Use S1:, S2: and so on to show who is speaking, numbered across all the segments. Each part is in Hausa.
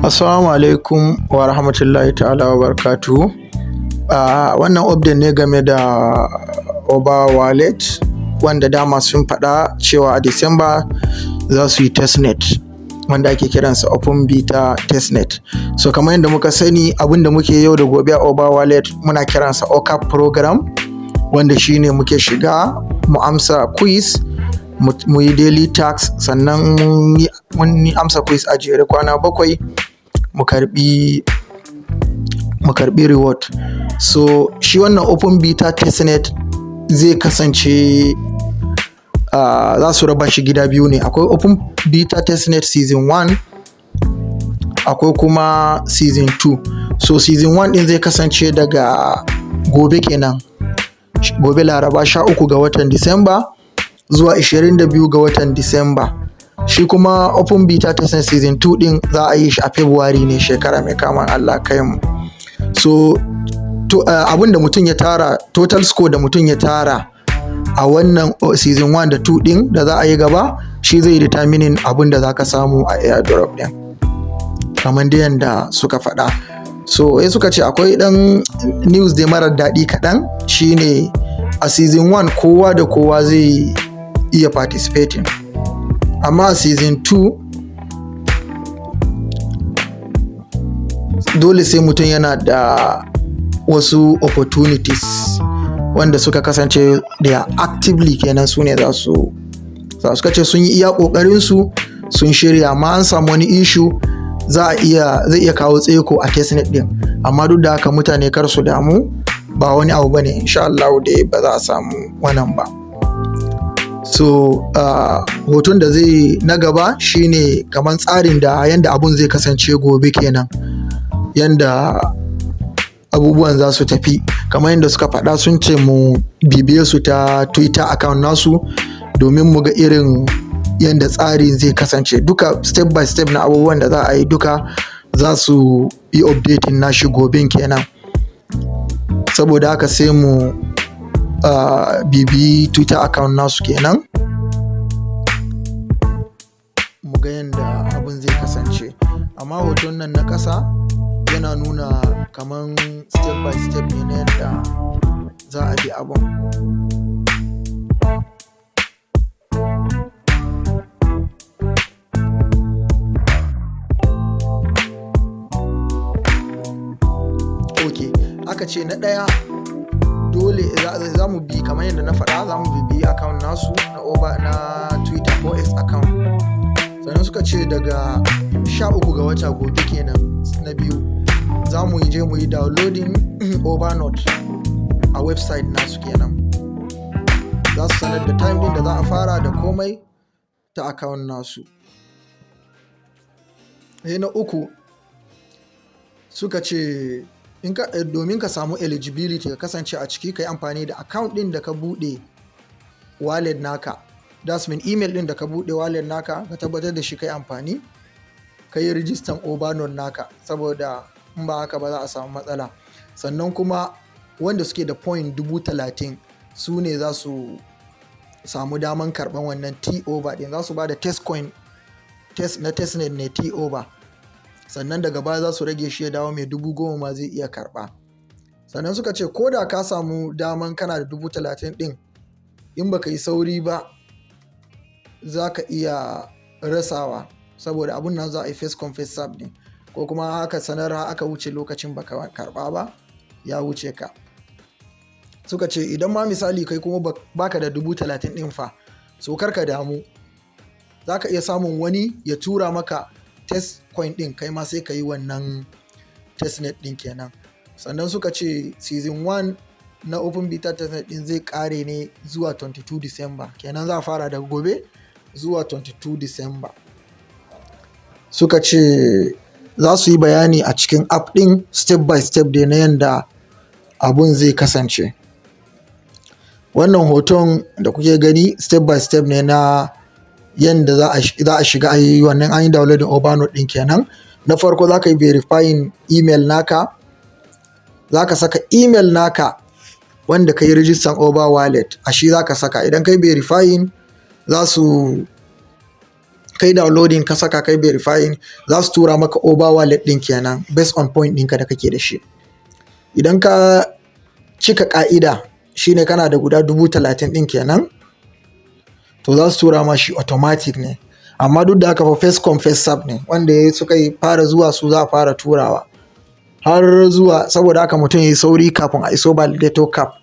S1: Assalamu alaikum wa rahmatullahi ta'ala wa barakatuhu. Wannan update ne game da Over Wallet, wanda dama sun faɗa cewa a Disamba za su yi testnet wanda ake kiransa Open Beta Testnet. So kamar yadda muka sani, abin da muke yau da gobe a Over Wallet muna kiransa OCAP program, wanda shine muke shiga mu amsa quiz, mu yi daily task, sannan mun yi amsa quiz a jere kwana 7, mu karbi reward. So shi wannan Open Beta Testnet zai kasance za su raba shi gida biyu ne: akwai Open Beta Testnet season 1, akwai kuma season 2. So season 1 din zai kasance daga gobe kenan, gobe Laraba 13 ga watan Disamba zuwa 22 ga watan Disamba. Shi kuma Open Beta Testnet season 2 din za a yi shi a February ne shekara mai kama, Allah kai mu. So to, abin da mutum ya tara, total score da mutum ya tara a wannan season 1 da 2 din da za a yi gaba, shi zai determining abin da za ka samu a airdrop din, kamar da yanda suka faɗa. So sai suka ce akwai ɗan news dai marar daɗi kaɗan, shine a season 1 kowa da kowa zai iya participating, amma a season 2 dole sai mutum yana da wasu opportunities wanda suka kasance da actively kenan, su ne za su. Suka ce sun yi iya ƙoƙarin su, sun shirya, amma an samu wani issue za a iya zai iya kawo tsaiko a testnet din. Amma duk da haka mutane kar su damu, ba wani abu bane, insha Allah dai ba za a samu wannan ba. So hoton da zai na gaba shine kamar tsarin da yanda abun zai kasance gobe kenan, yanda abubuwan za su tafi. Kamar yadda suka faɗa, sun ce mu bibiye su ta Twitter account nasu domin mu ga irin yadda tsarin zai kasance duka, step by step na abubuwan da za a yi duka, za su yi updating nashi goben kenan. Saboda haka sai mu bibiyi Twitter account nasu kenan, mu ga yadda abun zai kasance. Amma hoton nan na ƙasa yana nuna kaman step by step ne na yadda za a bi abun. Ok, aka ce na ɗaya dole za mu bi, kamar yadda na faɗa, za mu bibiyi account nasu na over na Twitter ko X account. Sannan suka ce daga 13 ga wata, gobe kenan, na biyu za mu je mu yi downloading Overnote a website nasu kenan. Za su sanar da time din da za a fara da komai ta account nasu. Sai na uku, suka ce in ka, domin ka samu eligibility ka kasance a ciki, ka yi amfani da account din da ka bude wallet naka, that's mean email din da ka bude wallet naka, ka tabbatar da shi ka yi amfani ka yi rijistan Overnote naka, saboda in ba haka ba za a samu matsala. Sannan kuma wanda suke da point 30,000 su ne za su samu daman karban wannan T-over din. Za su ba da test coin, test na testnet ne T-over. Sannan daga baya za su rage shi ya dawo mai 10,000 ma zai iya karba. Sannan suka ce ko da ka samu daman kana da 30,000 din, in baka yi sauri ba za ka iya rasawa, saboda abun nan za a yi first come first serve ne, ko kuma haka sanar aka wuce lokacin baka karba ba, ya wuce ka. Suka ce idan ma misali kai kuma baka da 30,000 din fa, so kar ka damu, za ka iya samun wani ya tura maka test coin din, kai ma sai ka yi wannan testnet din kenan. Sannan suka ce season 1 na Open Beta Testnet din zai kare ne zuwa 22 December kenan, za a fara daga gobe zuwa 22 December. Suka ce za su yi bayani a cikin app din step by step dai na yanda abun zai kasance. Wannan hoton da kuke gani step by step ne na yanda za a shiga a yi wannan, an yi downloading Overnote din kenan. Na farko za ka yi verifying email naka, za ka saka email naka wanda ka yi rijistan Over Wallet a shi za ka saka. Idan ka yi verifying, za su Kai downloading, ka saka, kai verifying, za su tura maka Over wallet ɗin kenan based on point ɗinka da kake da shi. Idan ka cika ka'ida, shine kana da guda 30,000 ɗin kenan, to za su tura ma shi automatic ne. Amma duk da haka fa, first come first serve ne, wanda ya suka yi fara zuwa su za a fara turawa har zuwa. Saboda haka mutum ya yi sauri kafin a iso validator cap,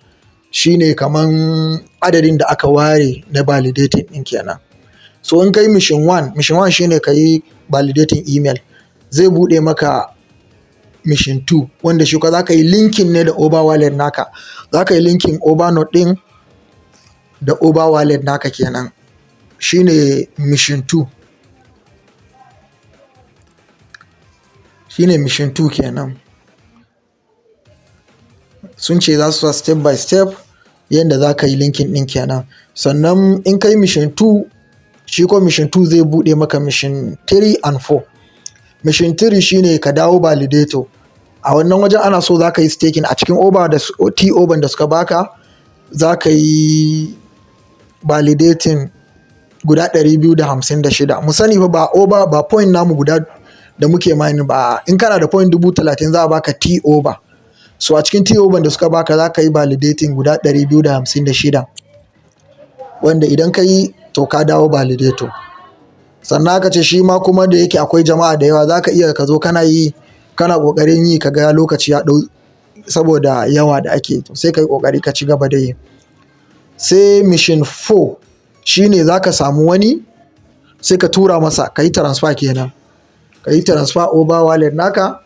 S1: shine kaman adadin da aka ware na validating ɗin kenan. So in kai mission 1, mission 1 shine ka yi validating email, zai buɗe maka mission 2, wanda shi ka za ka yi linking ne da Over wallet naka. Za ka yi linking Over node ɗin da Over wallet naka kenan, shine mission 2, shine mission 2 kenan. Sun ce za su sa step by step yadda za ka yi linking ɗin kenan. Sannan in ka yi mission 2, shi ko mission 2 zai buɗe maka mission 3 and 4. Mission 3 shine ka dawo validator. A wannan wajen ana so za ka yi staking a cikin over da T over da suka baka, za ka yi validating guda 256. Mu sani fa, ba over ba, point namu guda da muke mining ba. In kana da point 30,000, za a baka T over. So a cikin T over da suka baka, za ka yi validating guda 256, wanda idan ka yi to ka dawo validator. Sannan aka ce shi ma kuma da yake akwai jama'a da yawa, za ka iya ka zo kana yi, kana ƙoƙarin yi, ka ga lokaci ya ɗau saboda yawa da ake, to sai ka yi ƙoƙari ka ci gaba da yi. Sai mission 4 shine za ka samu wani, sai ka tura masa, ka yi transfer kenan, ka yi transfer over wallet naka,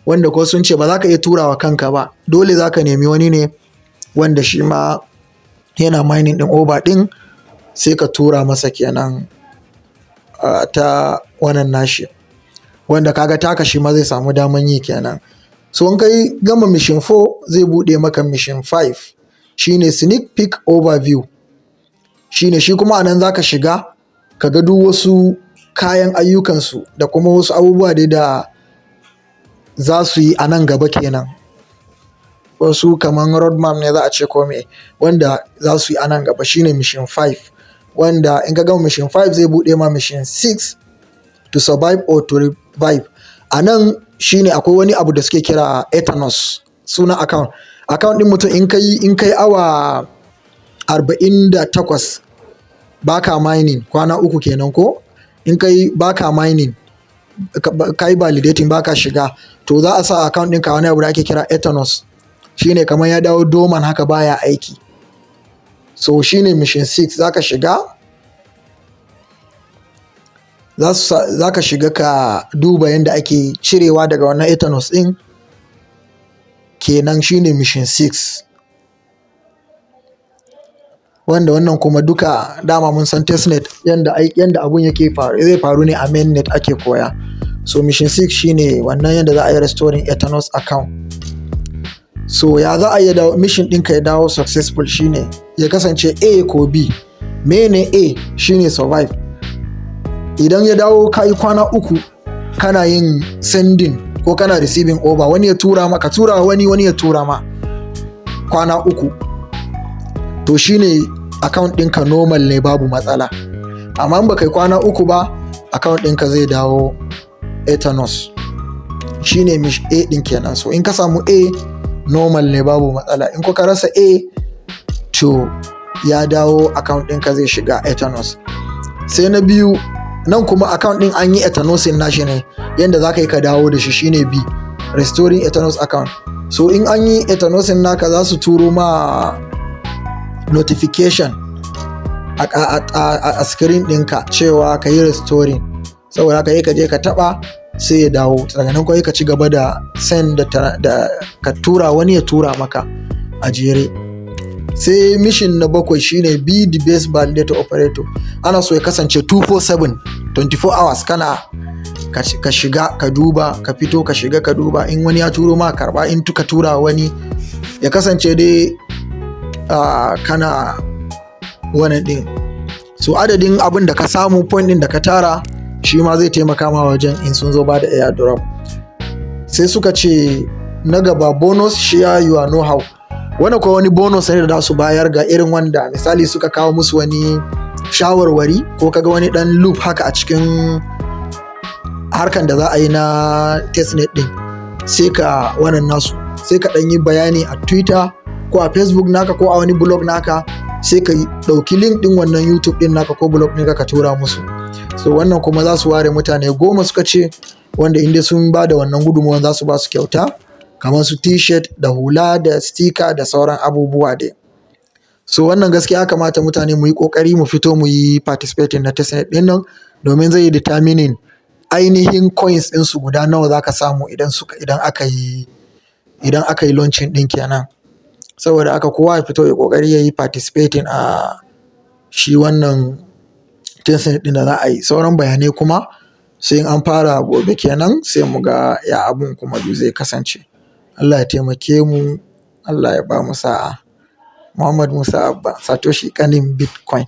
S1: wanda ko sun ce ba za ka iya turawa kanka ba, dole za ka nemi wani ne wanda shi ma yana mining ɗin over ɗin, sai ka tura masa kenan ta wannan nashi, wanda kaga taka shi ma zai samu daman yi kenan. So in kai gama mission 4, zai buɗe maka mission 5, shine sneak peek overview. Shine shi kuma anan zaka shiga ka ga duk wasu kayan ayyukansu da kuma wasu abubuwa dai da za su yi a nan gaba kenan, wasu kaman roadmap ne za a ce ko me, wanda za su yi a nan gaba, shine mission 5. Wanda in ka gama mission 5, zai buɗe ma mission 6, to survive or to revive. A nan shine akwai wani abu da suke kira Ethernus, sunan account ɗin mutum. In kai awa 48 baka mining, kwana 3 kenan ko, in kai baka mining, ka yi validating, baka shiga, to za a sa account ɗinka wani abu da ake kira Ethernus, shine kamar ya dawo dormant haka, baya aiki. So shine mission 6, zaka shiga za ka shiga ka duba yadda ake cirewa daga wannan Ethernus ɗin kenan, shine mission 6. Wanda wannan kuma duka dama mun san testnet, yanda abun yake faru, zai faru ne a mainnet ake koya. So mission 6 shine wannan, yanda za a yi restoring Ethernus account. So ya za a yi da mission ɗinka ya dawo successful? Shine ya kasance A ko B. Mene A? Shine survive. Idan ya dawo ka yi kwana 3 kana yin sending ko kana receiving over, wani ya tura ma, ka tura wani, wani ya tura ma, kwana 3, to shine account ɗinka normal ne, babu matsala. Amma in baka yi kwana 3 ba, account ɗinka zai dawo Ethernus, shine A ɗin kenan. So in ka samu A, normal ne, babu matsala. In ka rasa A, to ya dawo account ɗinka zai shiga Ethernus. Sai na biyu nan kuma, account ɗin an yi Ethernusin nashi ne, yanda za ka yi ka dawo da shi shine B, restoring Ethernus account. So in an yi Ethernusin naka, za su turo ma notification a screen ɗinka cewa ka yi restoring. Saboda haka ka je ka taɓa, sai ya dawo. Daga nan kawai ka ci gaba da send da ka tura, wani ya tura maka a jere. Sai mission na bakwai shine be the best validator operator. Ana so ya kasance 247, 24 hours kana ka shiga ka duba, ka fito, ka shiga ka duba, in wani ya turo ma karba, in ka tura wani, ya kasance dai kana wannan din. So adadin abin da ka samu, point din da ka tara, shi ma zai taimaka ma wajen in sun zo ba da airdrop. Sai suka ce na gaba, bonus share your know how. Wannan kuwa wani bonus ne da za su bayar ga irin wanda misali suka kawo musu wani shawarwari ko kaga wani dan loop haka a cikin harkan da za a yi na testnet din, sai ka wannan nasu, sai ka ɗan yi bayani a Twitter ko a Facebook naka ko a wani blog naka, sai ka ɗauki link ɗin wannan YouTube ɗin naka ko blog ɗin ka tura musu. So wannan kuma za su ware mutane 10, suka ce, wanda inda sun ba da wannan gudunmuwan za su ba su kyauta kamar su T-shirt da hula da sticker da sauran abubuwa dai. So wannan gaskiya ya kamata mutane mu yi kokari mu fito mu yi participating na testnet ɗin nan, domin zai yi determining ainihin coins ɗinsu guda nawa za ka samu idan aka yi launching ɗin kenan. Saboda aka kowa ya fito ya kokari ya yi participating a shi wannan testnet ɗin da za a yi. Sauran bayanai kuma sai in an fara gobe kenan, sai mu ga ya abun kuma duk zai kasance. Allah ya taimake mu, Allah ya ba mu sa'a. Muhammad Musa Abba, Satoshi, kanin Bitcoin.